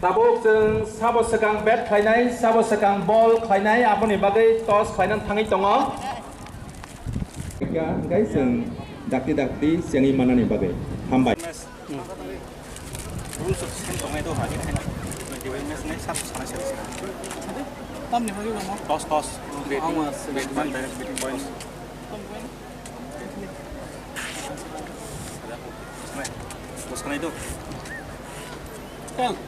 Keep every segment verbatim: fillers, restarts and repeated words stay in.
Tabuk chwng sabo swkang bat khlainai, sabo swkang ball khlainai, aboni bagwi toss khlainani thangwi tongo. Hingkha hwnkhe chwng dakti dakti chengwi mannani bagwi hambai. Rules of system tongnai do, hagi thaina twenty-five minutes nai sab sana sab sana. Tamni bagwi ramo? Toss, toss. Batting, batting, direct batting points. Bwskanai do. Tang.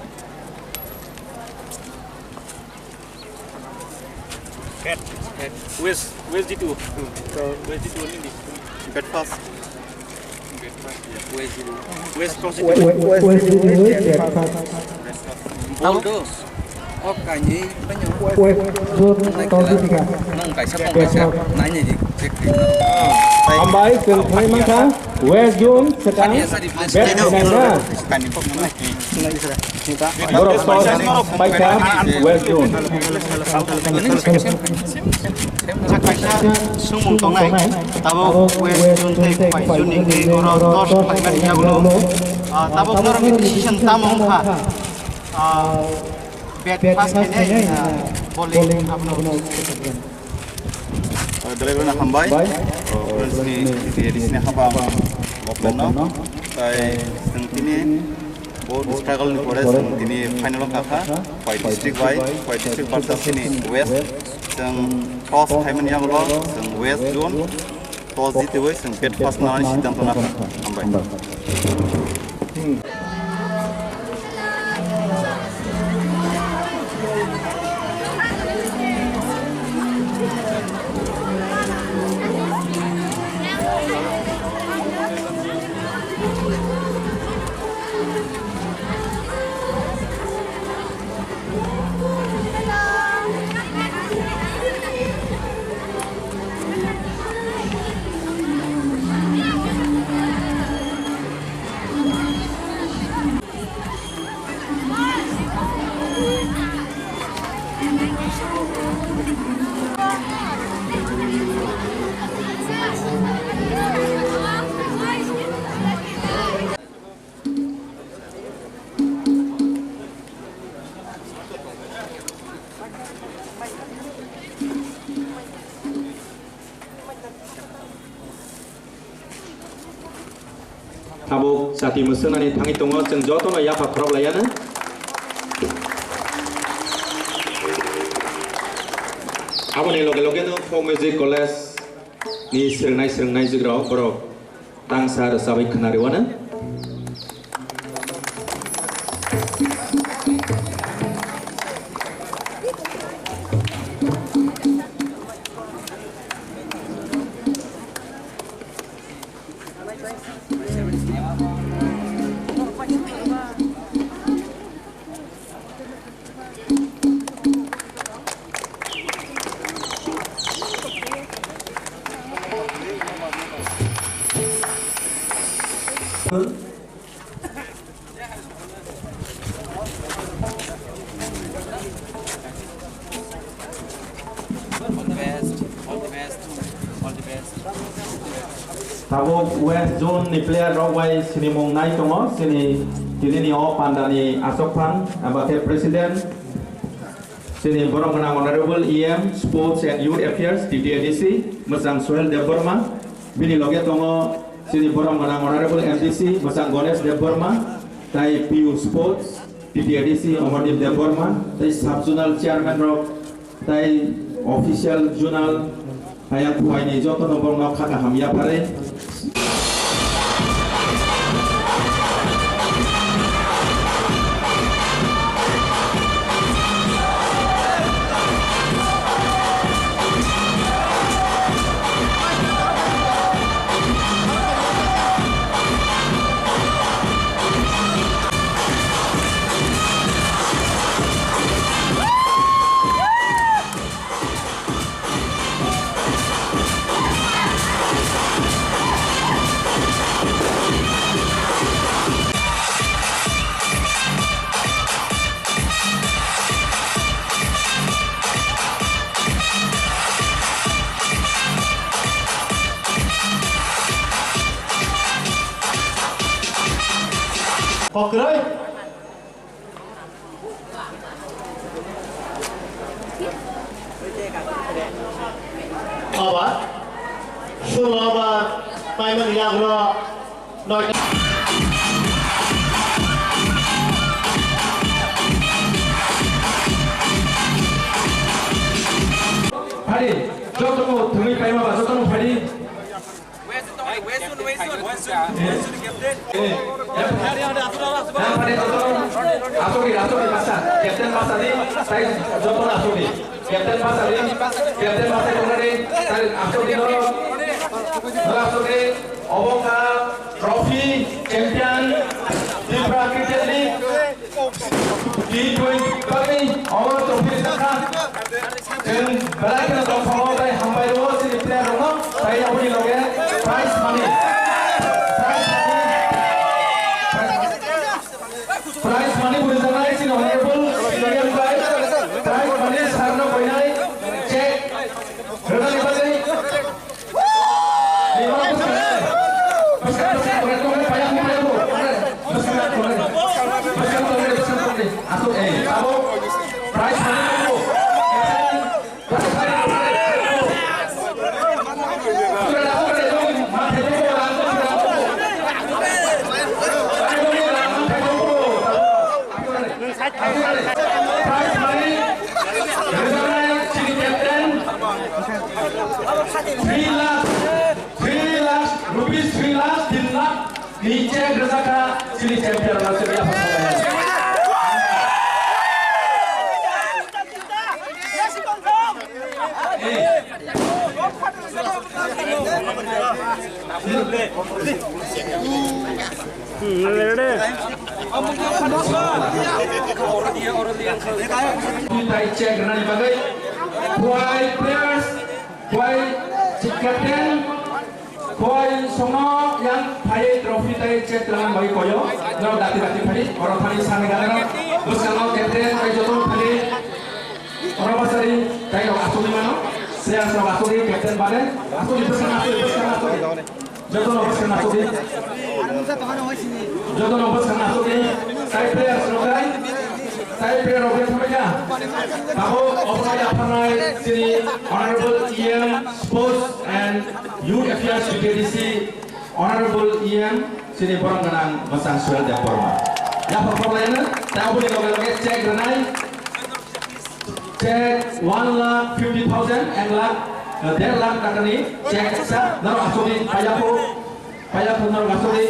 West, West jitu. West jitu ni di. Bat first. West toss jitu. West, West, West, West, West, bat first. Ball do. O kainwi banyo. West zone toss jitika. Nang kaisa, nang kaisa. Naini di. Hambai, chwng thangwi mankha. West zone, swkang. Bat khlainai. Borok toss paikha West Zone. Kaisa sumung tongnai, tabuk West Zone tei Khwai Zone ni twi oro toss khlaimani yagulo. Ah, tabuk norokni decision tamo wngkha? Ah, bat first khainai, ah, bowling abono. Belai belai hambai. Bai. Friends ni, ni, ni haba ang bokno. Tai chwng tini bo struggle ni pore chwng tini final o kakha. Khwai district bai, Khwai district versus tini West. Chwng toss khaimani yagulo chwng West Zone toss jitwi chwng bat first nani siddhanto nakha. Hambai. Tabuk chati mwswngnani thangwi tongo, chwng jotono yapha khorok laiyano. Aboni loge loge no Folk Music College ni swrwngnai swrwngnai jigrao borok tangsa rwchabwi khwna rwano. All the best, all the best, all the best. Tabuk West Zone ni player rok bai sinimung nai tongo, sini tini ni o panda ni asok phan, abo khe president, sini borom gwnang Honorable E M Sports and Youth Affairs, T T A D C, Mwchang Sohel Debbarma, bini loge tongo sini borom gwnang Honorable M D C, Mwchang Ganesh Debbarma, tai P U Sports, T T A D C, Amardeep Debbarma, tai Sub Zonal Chairman rok, tai official zonal, ayang phuaini joto no borok no kha kaham yapharwi. Kokroi. Over. Sullo over. Paimani yagulo. Noita. Phadi, jotono thwngwi paima ba jotono phadi. Eh, eh, eh. Asodi, asodi, basa. Captain basa di, tai joto asodi. Captain basa di, captain basa di, tai asodi doro. Doro asodi, obo wngkha trophy champion, Tripura Cricket League. T twenty bagwi omo trophy sakha. Chwng belai kheno tongthokgo tei hambai rwo chini player rokno, tei aboni loge prize money. Prize money, prize money bo rijaknai chini honorable C M bai. Prize money sarno koinai check rwnani bagwi. Prize money, rwjaknai chini captain, three lakh, three lakh rupees, three lakh, tin lakh ni check rwjakha chini champion rokno chwng yaphang Tei check rwnani bagwi buai players, buai captain, buai songno yang phaiwi trophy tei check rwnani bagwi koyo. Norok dati dati phai, oro thani sani gana bwskango captain tei joto phai. Oro bwsari tei rok asugwi mano. Players rok asugwi captain bade. Asugwi bwskang asugwi bwskang asugwi. Jotono bwskang asugwi. Jotono bwskang asugwi. Tai players rok dai. Tai player rok dai thangbaikha. Tabuk obo yapharnai chini Honorable E M Sports and Youth Affairs B T D C, Honorable E M chini borok gwnang bwsang Suel Debbarma. Yaphar khorlaino, tai oboni loge loge check rwnai. Check one lakh fifty thousand, ek lakh, eh, der lakh takani check sa, norok asugwi paiya kho, paiya kho norok asugwi.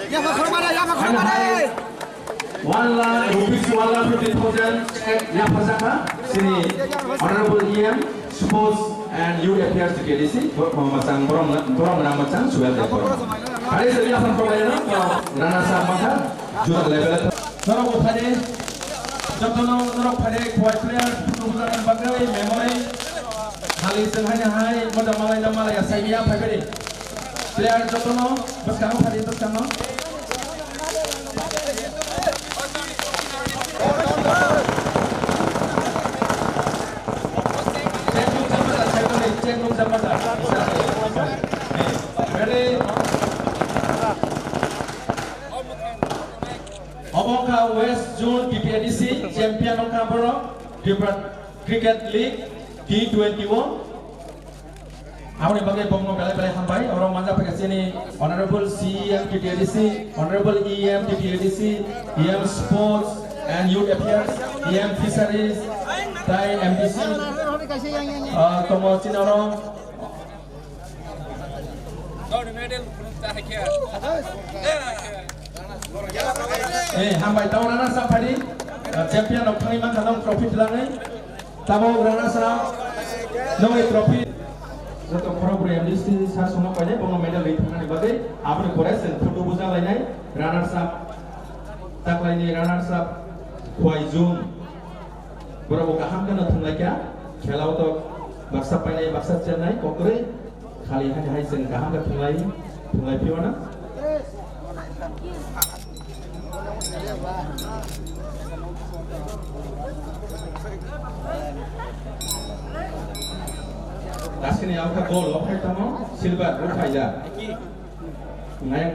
Yaphar khormana, yaphar khormana. One lakh rupees, one lakh fifty thousand check yaphar jakha, chini Honorable E M, Sports and Youth Affairs T T A D C, bo-, bo-, mwchang, borom, borom gwnang mwchang, Suel Debbarma. Hari sini yaphar khorlaino, runners up mankha, jora level. Norok bo phai de, jotono norok phai de, kuwai player, photo bujaknani bagwi, memory, hali chwng haino hai, moja malai da malai ya, sai ya, phai phai de. Player jotono, bwskango phai de, bwskango. Check nukjak mata, sai phai de, check nukjak mata. Ready? Obo wngkha West Zone B P A D C champion wngkha borok Tripura Cricket League T twenty-one. Aboni bagwi bokno belai belai hambai. Oro manjak phaikha chini Honorable C E M T T A D C, Honorable E M T T A D C, E M Sports and Youth Affairs, E M Fisheries, tai M D C, ah, tongo chini oro. Eh, hambai, tamo runners up phai di. Ah, champion rok thangwi mankha, tamo trophy twlangwi. Tamo runners up, nongni trophy. Joto khorok bwrwi M D C sir songno painai, bono medal ri thangnani bagwi. Aboni pore chwng photo bujak lainai. Runners up, taklaini runners up, Khwai Jung. Borok bo kaham kheno thwnglaikha. Khela o to baksa painai, baksa chennai, kokrwi. Khali hani hai chwng kaham khe thwnglai, thwnglai phiyona. Dasini ang kha gold o khai tamo, silver o khaijak. Ngai.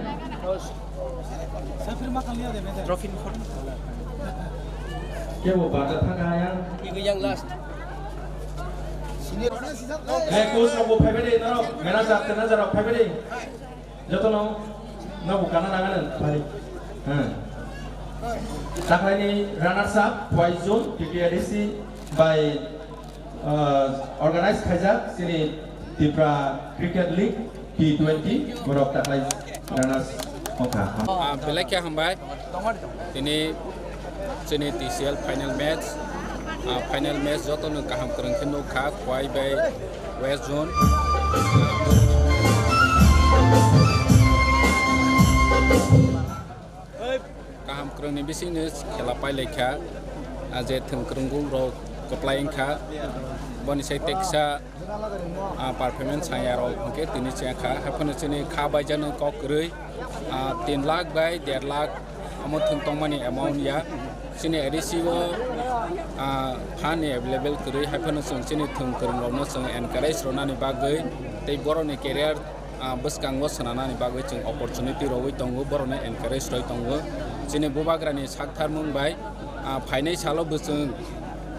Trophy ni photo. Kebo bada thaka yang. Ibu yang last. Hey, coach rok bo phaibai de, norok manager, manager rok phaibai de. Jotono nogo kana nangani phari. Hmm. Taklaini runners up, Phuai zone, T T A D C by, uh, organize khaijak chini Tripura Cricket League T twenty, borok taklai runners wngkha. Ah, belai khe hambai. Tini chini T C L final match, ah, final match jotono kaham kwrwng khe nukha, Khwai bai West Zone. Kaham kwrwngni bisingni khela pailaikha, ah, je thwng kwrwngkung rok kwplai wngkha, boni sai teksa ah, performance saya rok hwnkhe tini chaya kha. Haphano chini kha baijani kok kwrwi, ah, tin lakh bai der lakh omo thwng tongmani amount ya. Chini A D C o, ah, phan ni available kwrwi, haphano chwng chini thwng kwrwng rokno chwng encourage rwnani bagwi tei borokni career, ah, bwskango swnanani bagwi chwng opportunity rwui tongo, borokno encourage rwui tongo. Chini bubagrani saktharmung bai, ah, phainai salo bo chwng,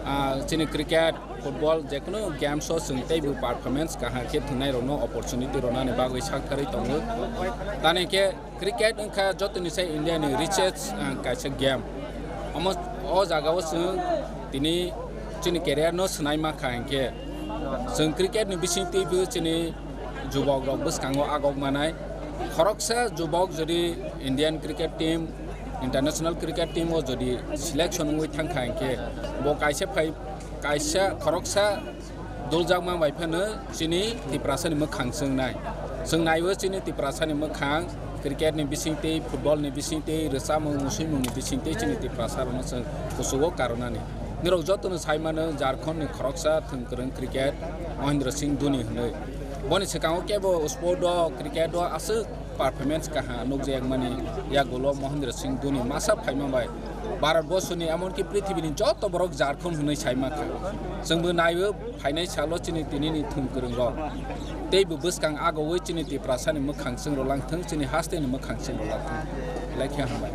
ah, chini cricket football, jekunu games o chwng teibo performance kaham khe thwngnairokno opportunity rwnani bagwi saktharwi tongo. Tani khe cricket wngkha jotoni sai India ni richest, ah, kaisa game. Omo, o jaga o chwng tini chini career no swnai mankha hinkhe chwng cricket ni bisingtwibo chini jubok rok bwskango agok manai. Khoroksa jubok jodi Indian cricket team, international cricket team o jodi selection wngwi thangkha hinkhe bo kaisa phai kaisa khoroksa duljakma bai phano chini Tiprasani mwkhang chwngnai. Chwng naiwi chini Tiprasani mwkhang cricket ni bisingtwi, football ni bisingtwi, rwchapmung, musuimung ni bisingtwi chini Tiprasa rokno chwng kuchugo karwnani. Nirok jotono sai mano Jharkhand ni khoroksa thwng kwrwng cricket Mahendra Singh Dhoni hwnwi. Boni swkango kebo sport o, cricket o aswk performance kaham nukjakmani yagulo Mahendra Singh Dhoni masa phaima bai Bharat borsoni emonki prithibini joto borok Jharkhand hwnwi sai mankha. Chwngbo naiwi phainai salo chini tinini thwng kwrwng rok teibo bwskang agowi chini Tiprasani mwkhang chwng rwlang thwng, chini hasteni mwkhang chwng rwlang thwng. Belai khe hambai.